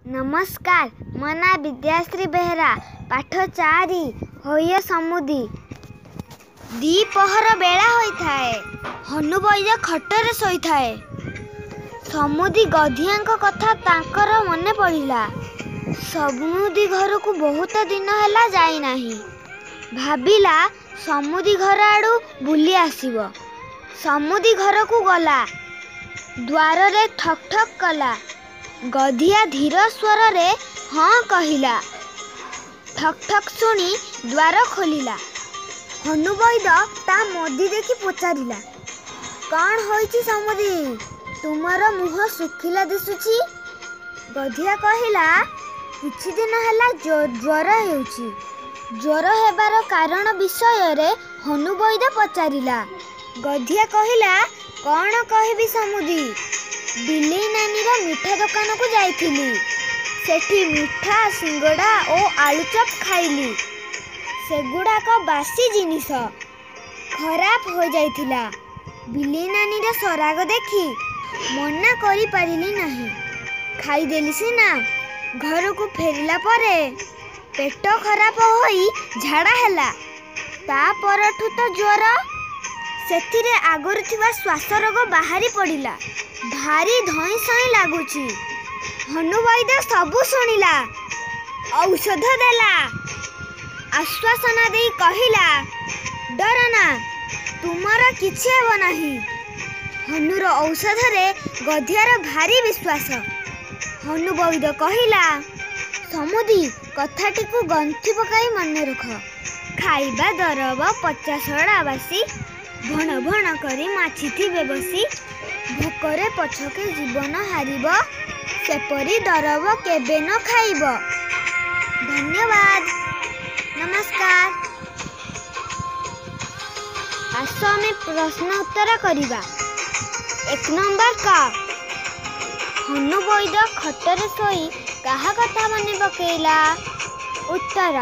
ନମସ୍କାର, ମୋ ନାଁ ବିଦ୍ୟାଶ୍ରୀ ବେହେରା। ପାଠ 4, ହଇଓ ସମୁଦି। ଦ୍ୱିପହର ବେଳା ହୋଇଥାଏ। ହନୁ ବୈଦ ଖଟରେ ଶୋଇଥାଏ। ସମୁଦି ଗଧିଆଙ୍କ କଥା ତାଙ୍କର ମନେ ପଡ଼ିଲା। ସମୁଦି ଘରକୁ ବହୁତ ଦିନ ହେଲା ଯାଇନାହିଁ। ଭାବିଲା ସମୁଦି ଘର ଆଡ଼ୁ ବୁଲି ଆସିବ। ସମୁଦି ଘରକୁ ଗଲା। ଦ୍ୱାରରେ ଠକ୍ ଠକ୍ କଲା। ଗଧିଆ ଧୀର ସ୍ୱରରେ ହଁ କହିଲା। ଠକ୍ ଠକ୍ ଶୁଣି ଦ୍ୱାର ଖୋଲିଲା। ହନୁ ବୈଦ ତା ମୋଦି ଦେଖି ପଚାରିଲା, କ'ଣ ହୋଇଛି ସମୁଦି, ତୁମର ମୁହଁ ଶୁଖିଲା ଦିଶୁଛି? ଗଧିଆ କହିଲା, କିଛି ଦିନ ହେଲା ଜ୍ୱର ହେଉଛି। ଜ୍ୱର ହେବାର କାରଣ ବିଷୟରେ ହନୁ ବୈଦ ପଚାରିଲା। ଗଧିଆ କହିଲା, କ'ଣ କହିବି ସମୁଦି, ବିଲେଇ ନାନୀର ମିଠା ଦୋକାନକୁ ଯାଇଥିଲି। ସେଠି ମିଠା, ସିଙ୍ଗଡ଼ା ଓ ଆଳୁଚପ ଖାଇଲି। ସେଗୁଡ଼ାକ ବାସି ଜିନିଷ, ଖରାପ ହୋଇଯାଇଥିଲା। ବିଲେଇ ନାନୀର ସରାଗ ଦେଖି ମନା କରିପାରିଲି ନାହିଁ, ଖାଇଦେଲି ସିନା। ଘରକୁ ଫେରିଲା ପରେ ପେଟ ଖରାପ ହୋଇ ଝାଡ଼ା ହେଲା। ତା ପରଠୁ ତ ଜ୍ୱର। ସେଥିରେ ଆଗରୁ ଥିବା ଶ୍ୱାସ ରୋଗ ବାହାରି ପଡ଼ିଲା। ଭାରି ଧଇଁ ସଇଁ ଲାଗୁଛି। ହନୁ ବୈଦ ସବୁ ଶୁଣିଲା, ଔଷଧ ଦେଲା, ଆଶ୍ୱାସନା ଦେଇ କହିଲା, ଡରନା, ତୁମର କିଛି ହେବ ନାହିଁ। ହନୁର ଔଷଧରେ ଗଧିଆର ଭାରି ବିଶ୍ୱାସ। ହନୁ ବୈଦ କହିଲା, ସମୁଦି, କଥାଟିକୁ ଗନ୍ଥି ପକାଇ ମନେ ରଖ। ଖାଇବା ଦରବ ପଚାସଢ଼ା ବାସି, ଭଣ ଭଣ କରି ମାଛି ଥିବେ ବସି, ଭୋକରେ ପଛକେ ଜୀବନ ହାରିବ, ସେପରି ଦରବ କେବେ ନ ଖାଇବ। ଧନ୍ୟବାଦ, ନମସ୍କାର। ଆସ ଆମେ ପ୍ରଶ୍ନ ଉତ୍ତର କରିବା। 1 ନମ୍ବର କ, ହନୁ ବୈଦ ଖଟରେ ଶୋଇ କାହା କଥା ମନେ ପକେଇଲା? ଉତ୍ତର,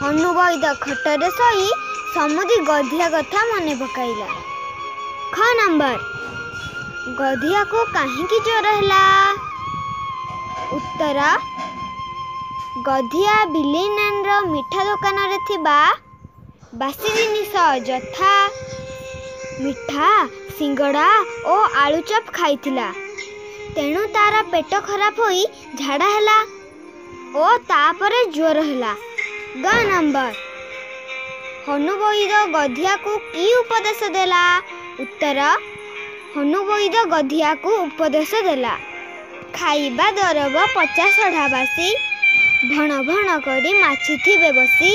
ହନୁ ବୈଦ ଖଟରେ ଶୋଇ ସମୁଦି ଗଧିଆ କଥା ମନେ ପକାଇଲା। ଖ ନମ୍ବର, ଗଧିଆକୁ କାହିଁକି ଜ୍ୱର ହେଲା? ଉତ୍ତର, ଗଧିଆ ବିଲେଇ ନାନୀର ମିଠା ଦୋକାନରେ ଥିବା ବାସି ଜିନିଷ ଯଥା ମିଠା, ସିଙ୍ଗଡ଼ା ଓ ଆଳୁଚପ ଖାଇଥିଲା। ତେଣୁ ତାର ପେଟ ଖରାପ ହୋଇ ଝାଡ଼ା ହେଲା ଓ ତାପରେ ଜ୍ୱର ହେଲା। ଗ ନମ୍ବର, ହନୁ ବୈଦ ଗଧିଆକୁ କି ଉପଦେଶ ଦେଲା? ଉତ୍ତର, ହନୁ ବୈଦ ଗଧିଆକୁ ଉପଦେଶ ଦେଲା, ଖାଇବା ଦରବ ପଚାସଢ଼ା ବାସି, ଭଣ ଭଣ କରି ମାଛି ଥିବେ ବସି,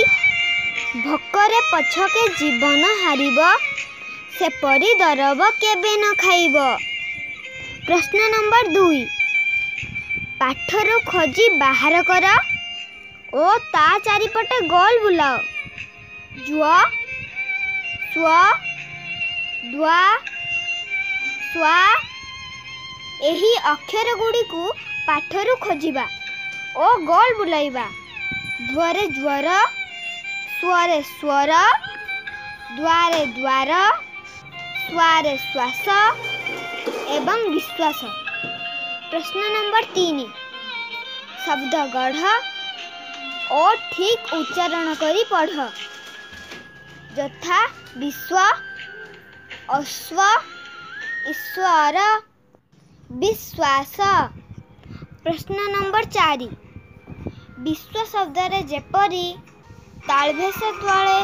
ଭୋକରେ ପଛକେ ଜୀବନ ହାରିବ, ସେପରି ଦରବ କେବେ ନ ଖାଇବ। ପ୍ରଶ୍ନ ନମ୍ବର 2, ପାଠରୁ ଖୋଜି ବାହାର କର ଓ ତା ଚାରିପଟେ ଗୋଲ ବୁଲାଅ। ଜ୍ୱ, ସ୍ୱ, ଦ୍ୱା, ସ୍ୱା, ଏହି ଅକ୍ଷର ଗୁଡ଼ିକୁ ପାଠରୁ ଖୋଜିବା ଓ ଗୋଲ ବୁଲାଇବା। ଜ୍ୱରେ ଜ୍ୱର, ସ୍ୱରେ ସ୍ୱର, ଦ୍ୱାରେ ଦ୍ୱାର, ସ୍ୱାରେ ଶ୍ୱାସ ଏବଂ ବିଶ୍ୱାସ। ପ୍ରଶ୍ନ ନମ୍ବର 3, ଶବ୍ଦ ଗଢ଼ ଓ ଠିକ୍ ଉଚ୍ଚାରଣ କରି ପଢ଼। ଯଥା ବିଶ୍ୱ, ଅଶ୍ୱ, ଈଶ୍ୱର, ବିଶ୍ୱାସ। ପ୍ରଶ୍ନ ନମ୍ବର 4, ବିଶ୍ୱ ଶବ୍ଦରେ ଯେପରି ତାଳଭେଷ ତଳେ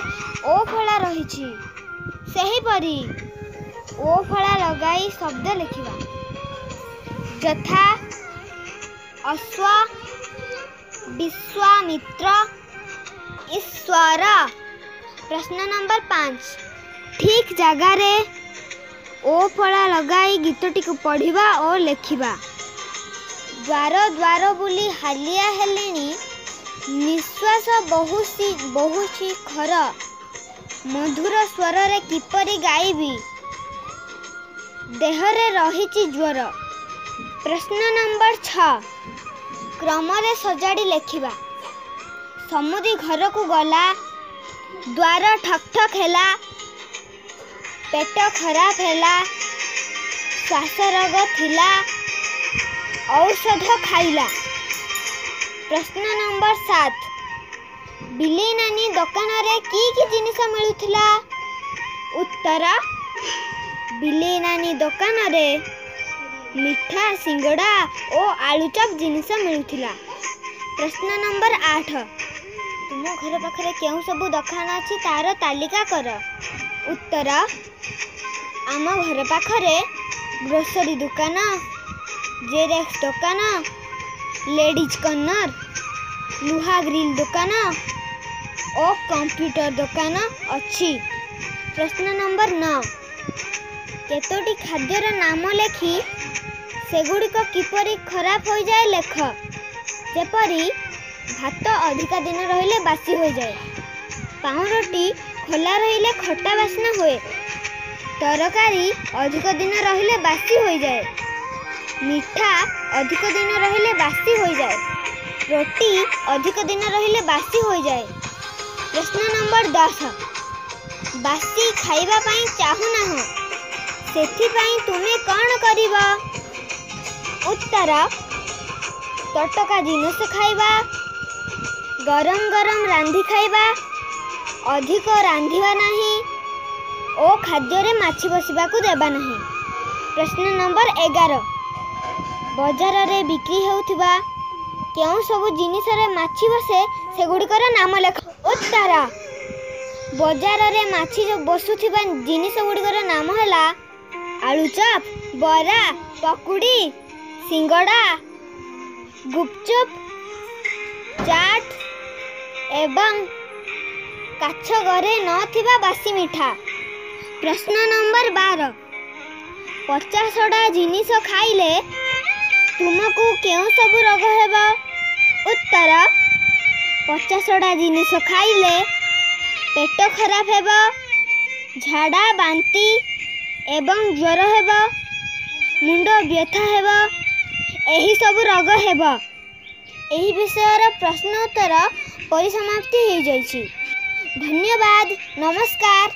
ଓ ଫଳା ରହିଛି, ସେହିପରି ଓ ଫଳା ଲଗାଇ ଶବ୍ଦ ଲେଖିବା। ଯଥା ଅଶ୍ୱ, ବିଶ୍ୱାମିତ୍ର, ଈଶ୍ୱର। ପ୍ରଶ୍ନ ନମ୍ବର 5, ଠିକ୍ ଜାଗାରେ ଓ ଫଳା ଲଗାଇ ଗୀତଟିକୁ ପଢ଼ିବା ଓ ଲେଖିବା। ଦ୍ୱାର ଦ୍ୱାର ବୁଲି ହାଲିଆ ହେଲିଣି, ନିଶ୍ୱାସ ବହୁଛି ଖର, ମଧୁର ସ୍ୱରରେ କିପରି ଗାଇବି, ଦେହରେ ରହିଛି ଜ୍ୱର। ପ୍ରଶ୍ନ ନମ୍ବର 6, କ୍ରମରେ ସଜାଡ଼ି ଲେଖିବା। ସମୁଦି ଘରକୁ ଗଲା, ଦ୍ୱାର ଠକ୍ ଠକ୍ ହେଲା, ପେଟ ଖରାପ ହେଲା, ଶ୍ୱାସ ରୋଗ ଥିଲା, ଔଷଧ ଖାଇଲା। ପ୍ରଶ୍ନ ନମ୍ବର 7, ବିଲେଇ ନାନୀ ଦୋକାନରେ କି କି ଜିନିଷ ମିଳୁଥିଲା? ଉତ୍ତର, ବିଲେଇ ନାନୀ ଦୋକାନରେ ମିଠା, ସିଙ୍ଗଡ଼ା ଓ ଆଳୁଚପ ଜିନିଷ ମିଳୁଥିଲା। ପ୍ରଶ୍ନ ନମ୍ବର 8, ତୁମ ଘର ପାଖରେ କେଉଁ ସବୁ ଦୋକାନ ଅଛି ତାର ତାଲିକା କର। ଉତ୍ତର, ଆମ ଘର ପାଖରେ ଗ୍ରୋସରୀ ଦୋକାନ, ଜେରକ୍ସ ଦୋକାନ, ଲେଡ଼ିଜ୍ କର୍ଣ୍ଣର, ଲୁହା ଗ୍ରିଲ୍ ଦୋକାନ ଓ କମ୍ପ୍ୟୁଟର ଦୋକାନ ଅଛି। ପ୍ରଶ୍ନ ନମ୍ବର 9, କେତୋଟି ଖାଦ୍ୟର ନାମ ଲେଖି ସେଗୁଡ଼ିକ କିପରି ଖରାପ ହୋଇଯାଏ ଲେଖ। ଯେପରି ଭାତ ଅଧିକା ଦିନ ରହିଲେ ବାସି ହୋଇଯାଏ, ପାଉଁରୁଟି ଖୋଲା ରହିଲେ ଖଟା ବାସ୍ନା ହୁଏ, ତରକାରୀ ଅଧିକ ଦିନ ରହିଲେ ବାସି ହୋଇଯାଏ, ମିଠା ଅଧିକ ଦିନ ରହିଲେ ବାସି ହୋଇଯାଏ, ରୁଟି ଅଧିକ ଦିନ ରହିଲେ ବାସି ହୋଇଯାଏ। ପ୍ରଶ୍ନ ନମ୍ବର 10, ବାସି ଖାଇବା ପାଇଁ ଚାହୁଁନାହଁ, ସେଥିପାଇଁ ତୁମେ କ'ଣ କରିବ? ଉତ୍ତର, ତଟକା ଜିନିଷ ଖାଇବା, ଗରମ ଗରମ ରାନ୍ଧି ଖାଇବା, ଅଧିକ ରାନ୍ଧିବା ନାହିଁ ଓ ଖାଦ୍ୟରେ ମାଛି ବସିବାକୁ ଦେବା ନାହିଁ। ପ୍ରଶ୍ନ ନମ୍ବର 11, ବଜାରରେ ବିକ୍ରି ହେଉଥିବା କେଉଁ ସବୁ ଜିନିଷରେ ମାଛି ବସେ ସେଗୁଡ଼ିକର ନାମ ଲେଖ। ଉତ୍ତର, ବଜାରରେ ମାଛି ବସୁଥିବା ଜିନିଷ ଗୁଡ଼ିକର ନାମ ହେଲା ଆଳୁଚପ, ବରା, ପକୁଡ଼ି, ସିଙ୍ଗଡ଼ା, ଗୁପଚୁପ, ଚାଟ୍ ଏବଂ କାଚ ଘରେ ନଥିବା ବାସି ମିଠା। ପ୍ରଶ୍ନ ନମ୍ବର 12, ପଚାସଢ଼ା ଜିନିଷ ଖାଇଲେ ତୁମକୁ କେଉଁ ସବୁ ରୋଗ ହେବ? ଉତ୍ତର, ପଚାସଢ଼ା ଜିନିଷ ଖାଇଲେ ପେଟ ଖରାପ ହେବ, ଝାଡ଼ା ବାନ୍ତି ଏବଂ ଜ୍ୱର ହେବ, ମୁଣ୍ଡ ବ୍ୟଥା ହେବ, ଏହିସବୁ ରୋଗ ହେବ। ଏହି ବିଷୟର ପ୍ରଶ୍ନ ଉତ୍ତର ପରିସମାପ୍ତି ହୋଇଯାଇଛି। ଧନ୍ୟବାଦ, ନମସ୍କାର।